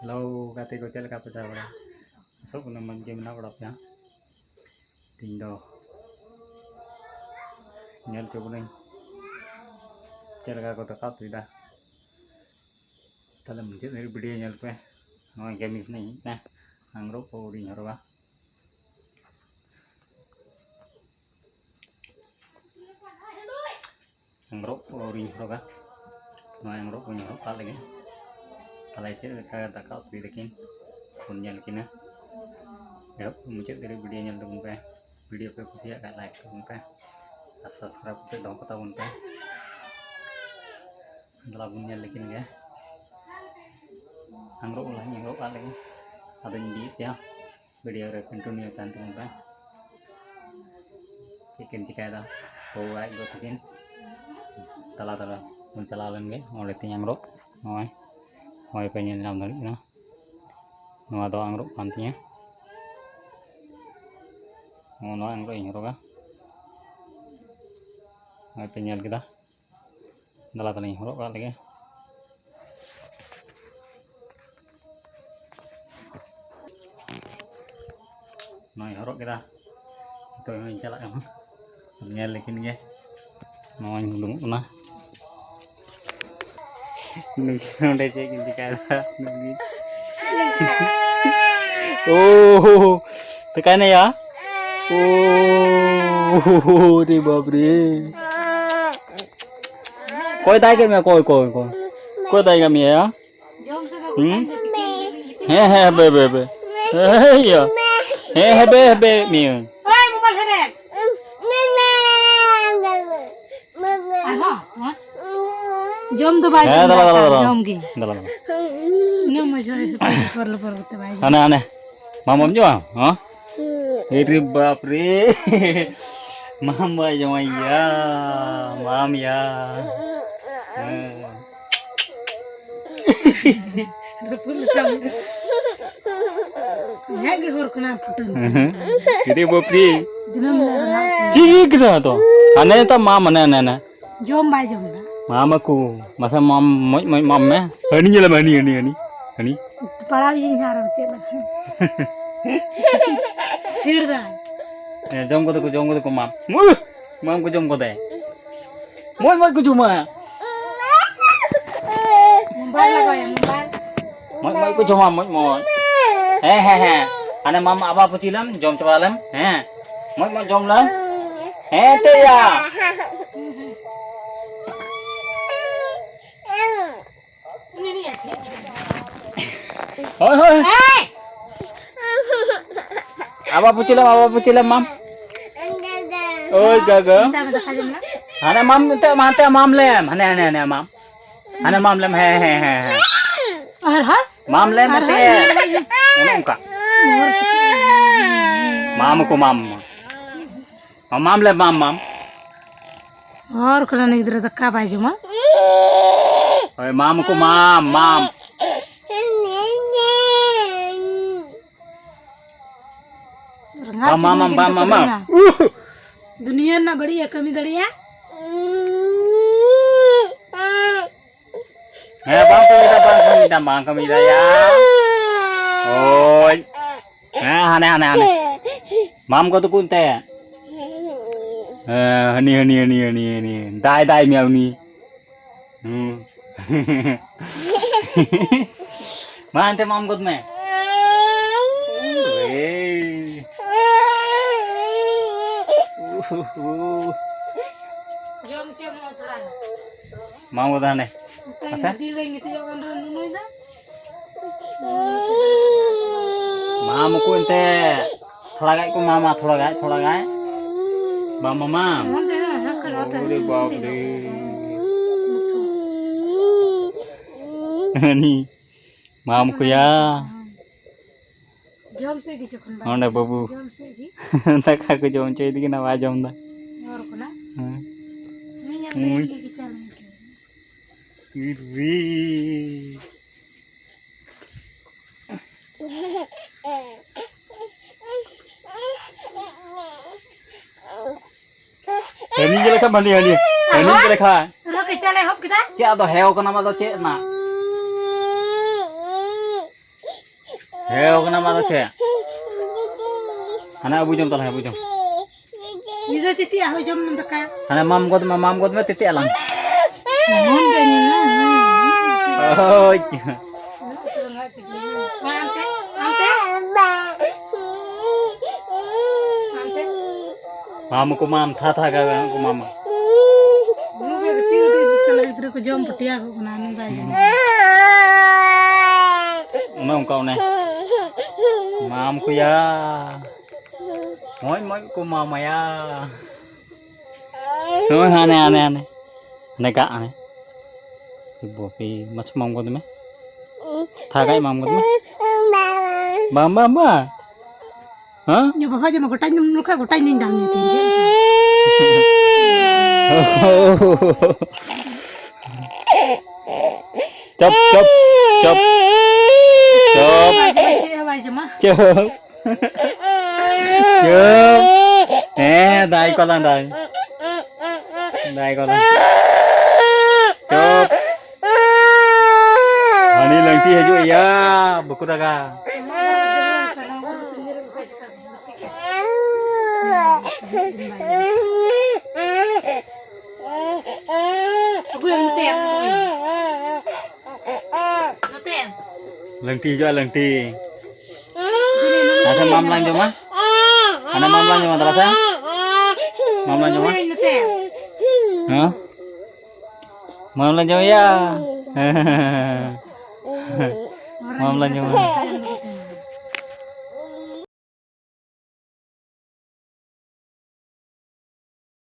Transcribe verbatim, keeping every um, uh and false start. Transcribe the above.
Hello ᱜᱟᱛᱮ ᱠᱚ, ᱪᱮᱫ ᱞᱮᱠᱟ ᱯᱮ ᱛᱟᱦᱮᱸ ᱵᱟᱲᱟ? ᱟᱥᱚᱜ ᱠᱟᱹᱱᱟᱹᱧ ᱢᱚᱡᱽ ᱜᱮ ᱢᱮᱱᱟᱜ ᱵᱟᱲᱟ ᱯᱮᱭᱟ᱾ ᱛᱮᱦᱮᱧ ᱫᱚ ᱧᱮᱞ ᱦᱚᱪᱚ ᱵᱚᱱᱟᱹᱧ ᱪᱮᱫ ᱞᱮᱠᱟ ᱠᱚ ᱫᱟᱠᱟ ᱩᱛᱩᱭᱮᱫᱟ᱾ ᱛᱟᱦᱞᱮ ᱢᱩᱪᱟᱹᱫ ᱫᱷᱟᱹᱵᱤᱡ ᱵᱷᱤᱰᱤᱭᱳ ᱧᱮᱞ ᱯᱮ᱾ ᱱᱚᱜᱼᱚᱭ ᱠᱟᱹᱢᱤ ᱠᱷᱚᱱᱤᱧ ᱦᱮᱡ ᱮᱱᱟ, ᱟᱝᱨᱚᱵ ᱠᱚ ᱟᱹᱣᱨᱤᱧ ᱦᱚᱨᱚᱜᱟ᱾ ᱟᱝᱨᱚᱵ ᱠᱚ ᱟᱹᱣᱨᱤᱧ ᱦᱚᱨᱚᱜᱟ᱾ ᱱᱚᱣᱟ ᱟᱝᱨᱚᱵ ᱠᱚᱧ ᱦᱚᱨᱚᱜ ᱠᱟᱜ ᱞᱮᱜᱮ᱾ ᱛᱟᱦᱞᱮ ᱪᱮᱫ ᱞᱮᱠᱟ ᱫᱟᱠᱟ ᱩᱛᱩᱭ ᱫᱟᱠᱤᱱ ᱵᱚᱱ ᱧᱮᱞ ᱠᱤᱱᱟ᱾ ᱮᱦᱚᱵ ᱠᱷᱚᱱ ᱢᱩᱪᱟᱹᱫ ᱫᱷᱟᱹᱵᱤᱡ ᱵᱷᱤᱰᱤᱭᱳ ᱧᱮᱞ ᱛᱟᱵᱚᱱ ᱯᱮ᱾ ᱵᱷᱤᱰᱤᱭᱳ ᱯᱮ ᱠᱩᱥᱤᱭᱟᱜ ᱠᱷᱟᱱ ᱞᱟᱭᱤᱠ ᱛᱟᱵᱚᱱ ᱯᱮ ᱟᱨ ᱥᱟᱵᱥᱠᱨᱟᱭᱤᱵ ᱠᱟᱛᱮ ᱫᱚᱦᱚ ᱠᱟᱛᱟ ᱵᱚᱱ ᱯᱮ᱾ ᱫᱮᱞᱟ ᱵᱚᱱ ᱧᱮᱞ ᱞᱮᱠᱤᱱ ᱜᱮ᱾ ᱟᱝᱨᱚᱵ ᱞᱟᱦᱟᱧ ᱟᱝᱨᱚᱵ ᱠᱟᱜ ᱞᱮᱜᱮ, ᱟᱫᱚᱧ ᱤᱫᱤᱭᱮᱫ ᱯᱮᱭᱟ᱾ ᱵᱷᱤᱰᱤᱭᱳ ᱨᱮ ᱠᱚᱱᱴᱤᱱᱤᱭᱩ ᱛᱟᱦᱮᱱ ᱛᱟᱵᱚᱱ ᱯᱮ᱾ ᱪᱮᱫ ᱠᱤᱱ ᱪᱤᱠᱟᱹᱭᱮᱫᱟ? ᱵᱟᱹᱦᱩ ᱟᱡ ᱜᱚ ᱛᱟᱹᱠᱤᱱ ᱛᱟᱞᱟ ᱛᱟᱞᱟ ᱵᱚᱱ ᱪᱟᱞᱟᱣ ᱞᱮᱱ ᱜᱮ᱾ ᱚᱸᱰᱮ ᱛᱤᱧ ᱟᱝᱨᱚᱵ, ᱱᱚᱜᱼᱚᱭ, ᱱᱚᱜᱼᱚᱭ ᱯᱮ ᱧᱮᱞ ᱧᱟᱢ ᱫᱟᱲᱮᱭᱟᱜ ᱠᱟᱱᱟ᱾ ᱱᱚᱣᱟ ᱫᱚ ᱟᱝᱨᱚᱵ ᱠᱟᱱ ᱛᱤᱧᱟᱹ᱾ ᱱᱚᱜᱼᱚ ᱱᱚᱣᱟ ᱟᱝᱨᱚᱵ ᱤᱧ ᱦᱚᱨᱚᱜᱟ᱾ ᱱᱚᱜᱼᱚᱭ ᱯᱮ ᱧᱮᱞ ᱠᱮᱫᱟ᱾ ᱫᱮᱞᱟ ᱛᱟᱞᱤᱧ ᱦᱚᱨᱚᱜ ᱠᱟᱜ ᱞᱮᱜᱮ᱾ ᱱᱚᱜᱼᱚᱭ ᱦᱚᱨᱚᱜ ᱠᱮᱫᱟ, ᱱᱤᱛᱚᱜ ᱦᱚᱸᱧ ᱪᱟᱞᱟᱜ ᱠᱟᱱᱟ᱾ ᱧᱮᱞ ᱞᱮᱠᱤᱱ ᱜᱮ, ᱱᱚᱜᱼᱚᱭ ᱩᱰᱩᱝᱚᱜ ᱠᱟᱱᱟ᱾ ᱱᱩᱠᱤᱱ ᱱᱚᱰᱮ ᱪᱮᱫ ᱠᱤᱱ ᱪᱤᱠᱟᱹᱭᱮᱫᱟ? ᱱᱩᱠᱤᱱ ᱳ ᱦᱳ ᱦᱳ, ᱛᱮᱠᱟᱭᱱᱟᱭᱟ? ᱳ ᱨᱮ ᱵᱟᱯ ᱨᱮ᱾ ᱚᱠᱚᱭ ᱫᱟᱭ ᱠᱮᱫ ᱢᱮᱭᱟ? ᱚᱠᱚᱭ, ᱚᱠᱚᱭ, ᱚᱠᱚᱭ? ᱚᱠᱚᱭ ᱫᱟᱭ ᱠᱮᱫ ᱢᱮᱭᱟ? ᱡᱚᱢ ᱥᱮ ᱫᱚ ᱦᱩᱸ? ᱵᱟᱠᱷᱟᱱ ᱫᱚ ᱪᱤᱠᱟᱹᱭ ᱦᱮᱸ, ᱦᱮᱸ, ᱦᱮᱵᱮ, ᱦᱮᱵᱮ, ᱦᱮᱵᱮ᱾ ᱦᱮᱸ, ᱭᱟ᱾ ᱦᱮᱸ, ᱦᱮᱵᱮ, ᱦᱮᱵᱮ, ᱢᱤᱭᱟᱹ᱾ ᱳᱭ, ᱢᱳᱵᱟᱭᱤᱞ ᱦᱮᱨᱮᱱ᱾ ᱟᱨᱦᱚᱸ, ᱦᱚᱸ᱾ ᱡᱚᱢ ᱫᱚ ᱵᱟᱭ ᱦᱮᱸ, ᱡᱚᱢ ᱫᱟᱞᱟ, ᱫᱟ, ᱫᱟᱞᱟ, ᱫᱟᱞᱟ᱾ ᱡᱚᱢ ᱜᱮ᱾ ᱫᱟᱞᱟ, ᱫᱟᱞᱟ᱾ ᱩᱱᱟᱹᱜ ᱢᱚᱡᱟ ᱦᱩᱭᱩᱜ ᱛᱟᱭᱟ, ᱞᱚᱯᱚᱨ ᱞᱚᱯᱚᱨ ᱠᱟᱛᱮ ᱵᱟᱭ ᱡᱚᱢ᱾ ᱦᱟᱱᱮ, ᱦᱟᱱᱮ᱾ ᱢᱟᱢ ᱵᱟᱢ ᱡᱚᱢᱟ? ᱦᱚᱸ? ᱮ ᱨᱮ ᱵᱟᱯ ᱨᱮ᱾ ᱢᱟᱢ ᱵᱟᱭ ᱡᱚᱢᱟᱭ ᱭᱟ᱾ ᱢᱟᱢ ᱭᱟ᱾ ᱦᱮᱸ᱾ ᱨᱟᱹᱯᱩᱫ ᱞᱮᱠᱟᱢ᱾ ᱦᱮᱸ ᱜᱮ ᱦᱚᱨ ᱠᱷᱚᱱᱟᱜ ᱯᱷᱩᱴᱟᱹᱱ ᱠᱟᱱᱟ᱾ ᱦᱮᱸ᱾ ᱪᱤᱞᱤ ᱵᱟᱹᱯᱤ? ᱫᱤᱱᱟᱹᱢ ᱦᱤᱞᱳᱜ ᱨᱟᱱᱟᱜ ᱠᱟᱱᱟ᱾ ᱪᱤᱞᱤ ᱠᱟᱱᱟ ᱛᱚ? ᱦᱟᱱᱮ ᱛᱚ ᱢᱟ ᱢᱟᱱᱮ ᱦᱟᱱᱮ ᱦᱟᱱᱮ᱾ ᱡᱚᱢ ᱵᱟᱭ ᱡᱚᱢ ᱮᱫᱟ᱾ ᱢᱟ ᱢᱟᱠᱩ᱾ ᱢᱟᱥᱮ ᱢᱟᱢ ᱢᱚᱡ ᱢᱚᱡ ᱢᱟᱢ ᱢᱮ᱾ ᱦᱟᱹᱱᱤ ᱧᱮᱞ ᱢᱮ, ᱦᱟᱹᱱᱤ, ᱦᱟᱹᱱᱤ, ᱦᱟᱹᱱᱤ, ᱦᱟᱹᱱᱤ᱾ ᱯᱟᱲᱟᱣ ᱤᱧ ᱟᱨ ᱪᱮᱫ ᱞᱮᱠᱟ᱾ ᱥᱤᱲ ᱫᱟ᱾ ᱦᱮᱸ, ᱡᱚᱢ ᱠᱚᱫᱚ ᱠᱚ, ᱡᱚᱢ ᱠᱚᱫᱚ ᱠᱚ ᱢᱟᱢ᱾ ᱩᱦ! ᱢᱟᱢ ᱠᱚ ᱡᱚᱢ ᱠᱚᱫᱮ᱾ ᱢᱚᱡᱽ ᱢᱚᱡᱽ ᱠᱚ ᱡᱚᱢᱟ᱾ ᱢᱳᱵᱟᱭᱤᱞ ᱞᱟᱜᱟᱣᱭᱟ, ᱢᱳᱵᱟᱭᱤᱞ᱾ ᱢᱚᱡᱽ ᱢᱚᱡᱽ ᱠᱚ ᱡᱚᱢᱟ, ᱢᱚᱡᱽ ᱢᱚᱡᱽ᱾ ᱦᱮᱸ, ᱦᱮᱸ, ᱦᱮᱸ᱾ ᱦᱟᱱᱮ ᱢᱟᱢ ᱟᱵᱟ ᱯᱩᱪᱤ ᱞᱮᱢ, ᱡᱚᱢ ᱪᱟᱵᱟ ᱞᱮᱢ᱾ ᱦᱮᱸ᱾ ᱢᱚᱡᱽ ᱢᱚᱡᱽ ᱡᱚᱢ ᱞᱮᱢ᱾ ᱦᱮᱸ, ᱛᱮᱭᱟ᱾ ᱦᱳᱭ, ᱦᱳᱭ᱾ ᱮᱭ! ᱟᱵᱟ ᱯᱩᱪᱤ ᱞᱮᱢ, ᱟᱵᱟ ᱯᱩᱪᱤ ᱞᱮᱢ ᱢᱟᱢ᱾ ᱳᱭ ᱜᱟᱜᱟ᱾ ᱢᱮᱛᱟᱭ ᱢᱮ ᱫᱟᱠᱟ ᱡᱚᱢ ᱞᱮ᱾ ᱦᱟᱱᱮ ᱢᱟᱢ ᱮᱱᱛᱮ, ᱢᱟ ᱮᱱᱛᱮ ᱢᱟᱢ ᱞᱮᱢ᱾ ᱦᱟᱱᱮ, ᱦᱟᱱᱮ, ᱦᱟᱱᱮ ᱢᱟᱢ᱾ ᱦᱟᱱᱮ ᱢᱟᱢ ᱞᱮᱢ, ᱦᱮᱸ, ᱦᱮᱸ, ᱦᱮᱸ, ᱦᱮᱸ᱾ ᱟᱨ ᱦᱚᱸ? ᱢᱟᱢ ᱞᱮᱢ ᱟᱨ ᱮᱱᱛᱮ᱾ ᱦᱚᱸ? ᱚᱱᱮ ᱚᱱᱠᱟ᱾ ᱢᱟᱢ ᱠᱚ ᱢᱟᱢ᱾ ᱢᱟᱢ ᱞᱮᱢ, ᱢᱟᱢ, ᱢᱟᱢ᱾ ᱦᱚᱲ ᱠᱚᱨᱮᱱ ᱜᱤᱫᱽᱨᱟᱹ ᱫᱟᱠᱟ ᱵᱟᱭ ᱡᱚᱢᱟ᱾ ᱦᱳᱭ, ᱢᱟᱢ ᱠᱚ ᱢᱟᱢ, ᱢᱟᱢ᱾ ᱨᱟᱸᱜᱟᱣ ᱵᱟᱢ, ᱪᱮᱫ ᱢᱟᱢ, ᱞᱟᱹᱜᱤᱫ ᱵᱟᱢ, ᱫᱚᱠᱚ ᱢᱟᱢ, ᱢᱟᱢ᱾ ᱨᱟᱸᱜᱟᱣ? ᱩᱦ! ᱫᱩᱱᱤᱭᱟᱹ ᱨᱮᱱᱟᱜ ᱵᱟᱹᱲᱤᱡ ᱮ ᱠᱟᱹᱢᱤ ᱫᱟᱲᱮᱭᱟᱜᱼᱟ? ᱦᱮᱸ, ᱵᱟᱝ ᱠᱟᱹᱢᱤᱭᱮᱫᱟ, ᱵᱟᱝ ᱠᱟᱹᱢᱤᱭᱮᱫᱟ, ᱵᱟᱝ ᱠᱟᱹᱢᱤᱭᱮᱫᱟ, ᱭᱟ᱾ ᱳᱭ᱾ ᱦᱮᱸ, ᱦᱟᱱᱮ, ᱦᱟᱱᱮ, ᱦᱟᱱᱮ᱾ ᱢᱟᱢ ᱠᱚ ᱛᱟᱠᱚ ᱮᱱᱛᱮ᱾ ᱦᱮᱸ, ᱦᱟᱹᱱᱤ, ᱦᱟᱹᱱᱤ, ᱦᱟᱹᱱᱤ, ᱦᱟᱹᱱᱤ, ᱦᱟᱹᱱᱤ᱾ ᱫᱟᱭ, ᱫᱟᱭ ᱢᱮᱭᱟ ᱩᱱᱤ᱾ ᱦᱩᱸ᱾ ᱢᱟ ᱮᱱᱛᱮ ᱢᱟᱢ ᱜᱚᱫ ᱢᱮ᱾ ᱮᱭ᱾ ᱡᱚᱢ ᱦᱚᱪᱚᱭ ᱢᱮ ᱛᱷᱚᱲᱟ ᱜᱟᱱ᱾ ᱢᱟᱢ ᱜᱚᱫ ᱦᱟᱸᱰᱮ᱾ ᱢᱤᱫᱴᱟᱝ ᱟᱪᱪᱷᱟ᱾ ᱜᱤᱫᱤ ᱨᱮ ᱜᱤᱛᱤᱡᱚᱜ ᱠᱟᱱ ᱨᱮᱦᱚᱸ ᱱᱩᱱᱩᱭ ᱫᱚ᱾ ᱢᱟᱢ ᱩᱠᱩ ᱮᱱᱛᱮ᱾ ᱛᱷᱚᱲᱟ ᱜᱟᱡ ᱠᱚ ᱢᱟᱢᱟ, ᱛᱷᱚᱲᱟ ᱜᱟᱡ, ᱛᱷᱚᱲᱟ ᱜᱟᱡ᱾ ᱵᱟᱢ ᱢᱟᱢᱟ? ᱱᱚᱱᱛᱮ ᱦᱚᱸ, ᱦᱟᱸᱥ ᱠᱟᱱᱟ, ᱱᱚᱛᱮ ᱦᱚᱸ᱾ ᱳᱨᱮ ᱵᱟᱯ ᱨᱮ᱾ ᱦᱟᱹᱱᱤ᱾ ᱢᱟᱢ ᱠᱚᱭᱟ᱾ ᱡᱚᱢ ᱥᱮ ᱜᱮ ᱡᱚᱠᱷᱚᱱ ᱵᱟᱭ ᱚᱸᱰᱮ ᱵᱟᱹᱵᱩ᱾ ᱡᱚᱢ ᱥᱮ ᱜᱮ᱾ ᱫᱟᱠᱟ ᱠᱚ ᱡᱚᱢ ᱦᱚᱪᱚᱭᱮᱫᱮ ᱠᱟᱱᱟ, ᱵᱟᱭ ᱡᱚᱢ ᱮᱫᱟ᱾ ᱦᱚᱲ ᱠᱟᱱᱟ᱾ ᱦᱮᱸ᱾ ᱩᱱᱤ ᱧᱮᱞ ᱛᱮ ᱩᱭ᱾ ᱤᱧ ᱜᱮ ᱠᱮᱪᱟᱞ ᱤᱧ ᱟᱹᱭᱠᱟᱹᱣ᱾ ᱩᱭ᱾ ᱦᱟᱹᱱᱤ ᱜᱮ ᱞᱮᱠᱷᱟ, ᱦᱟᱹᱱᱤ, ᱦᱟᱹᱱᱤ᱾ ᱦᱟᱹᱱᱤ ᱜᱮ ᱞᱮᱠᱷᱟ᱾ ᱟᱨᱦᱚᱸ ᱠᱮᱪᱟᱞ ᱮᱦᱚᱵ ᱠᱮᱫᱟ᱾ ᱪᱮᱫ ᱟᱫᱚ ᱦᱮᱣ ᱠᱟᱱᱟ, ᱟᱫᱚ ᱪᱮᱫ ᱨᱮᱱᱟᱜ? ᱦᱮᱸ, ᱚᱠᱟᱱᱟ ᱢᱟ ᱫᱚ ᱪᱮᱫ? ᱦᱟᱱᱮ ᱟᱵᱚ ᱡᱚᱢ ᱛᱟᱞᱟᱝ, ᱟᱵᱚ ᱡᱚᱢ᱾ ᱧᱤᱫᱟᱹ ᱪᱮᱫ ᱟᱜ ᱦᱚᱸ ᱡᱚᱢ ᱫᱟᱠᱟ᱾ ᱦᱟᱱᱮ ᱢᱟᱢ ᱜᱚᱫ ᱢᱮ, ᱢᱟᱢ ᱜᱚᱫ ᱢᱮ, ᱛᱮᱛᱮ ᱟᱞᱟᱝ᱾ ᱢᱚᱱ ᱜᱮ ᱧᱮᱞᱟ᱾ ᱦᱳᱭ᱾ ᱟᱢᱛᱮ, ᱟᱢᱛᱮ, ᱟᱢᱛᱮ᱾ ᱢᱟᱢ ᱠᱚ ᱢᱟᱢ ᱛᱷᱟ ᱛᱷᱟ ᱜᱟ ᱜᱟ ᱠᱚ ᱢᱟᱢᱟ᱾ ᱱᱩᱭ ᱜᱮ ᱠᱟᱹᱴᱤᱡ ᱠᱟᱹᱴᱤᱡ ᱥᱟᱞᱟ ᱜᱤᱫᱽᱨᱟᱹ ᱠᱚ ᱡᱚᱢ ᱯᱟᱹᱴᱤᱭᱟ ᱠᱚ ᱠᱟᱱᱟ, ᱱᱩᱭ ᱵᱟᱭ ᱡᱚᱢ᱾ ᱚᱱᱮ ᱚᱱᱠᱟ ᱚᱱᱮ᱾ ᱢᱟᱢ ᱠᱚᱭᱟ᱾ ᱢᱚᱡᱽ ᱢᱚᱡᱽ ᱠᱚ ᱢᱟᱢᱟᱭᱟ᱾ ᱱᱚᱜᱼᱚᱭ ᱦᱟᱱᱮ, ᱦᱟᱱᱮ, ᱦᱟᱱᱮ᱾ ᱦᱟᱱᱮ ᱜᱟᱜ ᱦᱟᱱᱮ᱾ ᱵᱟᱯᱮ, ᱢᱟᱪᱷᱟ ᱢᱟᱢ ᱜᱚᱫ ᱢᱮ᱾ ᱛᱷᱟᱜᱟᱭ ᱢᱟᱢ ᱜᱚᱫ ᱢᱮ᱾ ᱵᱟᱝ, ᱵᱟᱝ, ᱵᱟᱝ᱾ ᱦᱮᱸ? ᱤᱧ ᱵᱟᱵᱟ ᱡᱮ ᱱᱚᱝᱠᱟ ᱜᱚᱴᱟᱧ ᱧᱩ ᱞᱮᱠᱷᱟᱡ ᱜᱚᱴᱟᱧ ᱧᱩᱧ ᱰᱟᱝ ᱧᱩ ᱛᱤᱧ ᱡᱮ᱾ ᱪᱚᱯ, ᱪᱚᱯ, ᱪᱚᱯ᱾ ᱪᱚᱯ᱾ ᱪᱮᱫ ᱦᱚᱸ ᱵᱟᱭ ᱡᱚᱢᱟ᱾ ᱪᱚᱯ᱾ ᱪᱚᱯ᱾ ᱦᱮᱸ, ᱫᱟᱭ ᱠᱚᱞᱟ, ᱫᱟᱭ᱾ ᱫᱟᱭ ᱠᱚᱞᱟ᱾ ᱪᱚᱯ᱾ ᱦᱟᱹᱱᱤ ᱞᱟᱹᱝᱴᱤ ᱦᱤᱡᱩᱜ ᱭᱟ, ᱵᱟᱠᱚ ᱫᱟᱜᱟ᱾ ᱟᱹᱜᱩᱭ ᱢᱮ ᱱᱚᱛᱮ, ᱟᱹᱜᱩᱭ ᱢᱮ᱾ ᱱᱚᱛᱮ᱾ ᱞᱟᱹᱝᱴᱤ ᱦᱤᱡᱩᱜᱼᱟ, ᱞᱟᱹᱝᱴᱤ᱾ ᱟᱪᱪᱷᱟ, ᱢᱟᱢᱞᱟᱧ ᱡᱚᱢᱟ᱾ ᱦᱟᱱᱮ ᱢᱟᱢᱞᱟᱧ ᱡᱚᱢᱟ, ᱫᱟᱫᱟ ᱥᱮ? ᱢᱟᱢᱞᱟᱧ ᱡᱚᱢᱟ᱾ ᱟᱹᱜᱩᱭ ᱢᱮ ᱱᱚᱛᱮ᱾ ᱦᱮᱸ? ᱢᱟᱢᱞᱟᱧ ᱡᱚᱢᱟ ᱭᱟ᱾ ᱢᱟᱢᱞᱟᱧ ᱡᱚᱢᱟ᱾